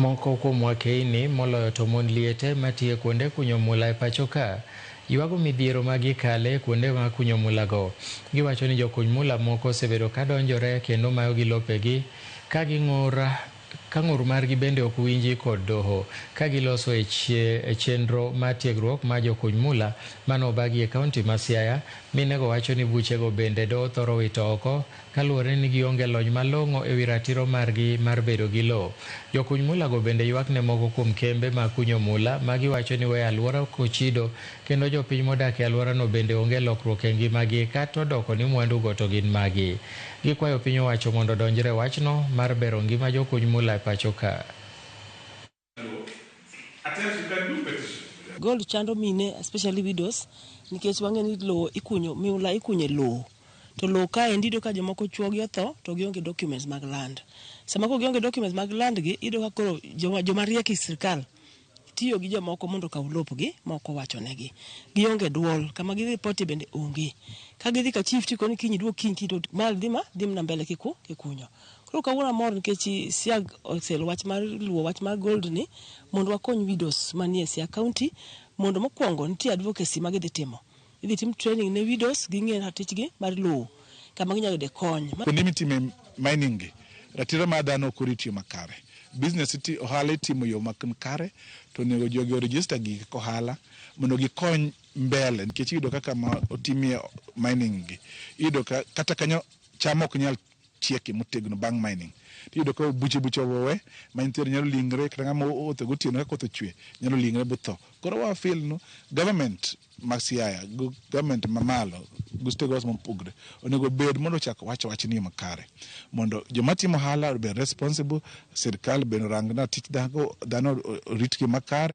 Moko kuom wakeini, moloyo to mond liete matiyo kuonde kunyo mula e pacho ka, ywago midhiero ma gikale kuonde ma kunyo mulago. Giwacho ni jokuny mula moko osebedo ka donjore kendo mayogi lopegi ka ging'ur ka ng'ur margi bende ok winji kod doho. Ka giloso e chenro mar tiegruok mar jokuny mula mane obagi e kaunti ma Siaya, minego wacho ni buchego bende doho thoro wito oko kaluwore ni gionge lony malong'o ewi ratiro margi mar bedo gi lowo. Jokuny mulago bende ywak ne moko kuom kembe mag kunyo mula ma giwacho ni weyo alwora kochido kendo jopiny modak e alworano bende onge lokruok e ngimagi kata odoko ni mwandugo to gin magi. Gikwayo piny owacho mondo odonjre wachno mar bero ngima jokuny mula e pacho ka. Gold chando mine especially widows nikech wang'e ni lowo ikunyo miula ikunyo e lowo to lowo kaendi iyudo ka jomoko chuogi otho to gionge documents mag land. Sama koro gionge documents mag land gi iyudo ka koro joma riek e sirkal tiyo gi jomoko mondo okaw lopgi ma ok owachonegi. Gionge duol, kama gidhi ripotie bende onge. Ka gidhi ka chief tikoni kiny iduog kiny kiny to ma dhi ma dhi mana mbele kikunyo. Koro kawuono amor nikech Siag oselo wach mar luwo wach mar gold ni mondo wakony widows manie Siaya County mondo mokwongo nitie advocacy ma gidhi timo. Idhi tim training ne widows ging'e ratichgi mar lowo kama ginyalo yude kony. Kuonde mitime mining gi, ratiro mar dhano ok orit yo makare. Business iti, ohala itimo yo mak kare to onego jogi o register gigi kaka ohala mondo gikony mbele nikech iyudo kaka ma otimie mining gi iyudo ka kata kanyo cham ok nyal chieke motegno bang' mining. Tiyudo ka buche buche owe ma nyithindo nyalo lingre kata ng'ama owuotho gotieno ka koth ochwe nyalo lingre botho. Koro wa feel no government ma Siaya gi government mamalo gi stakeholders mopogre onego bed mondo ochak wach wachni makare mondo joma timo ohala obed responsible, sirkal bende orang ratich dhano oritgi makare.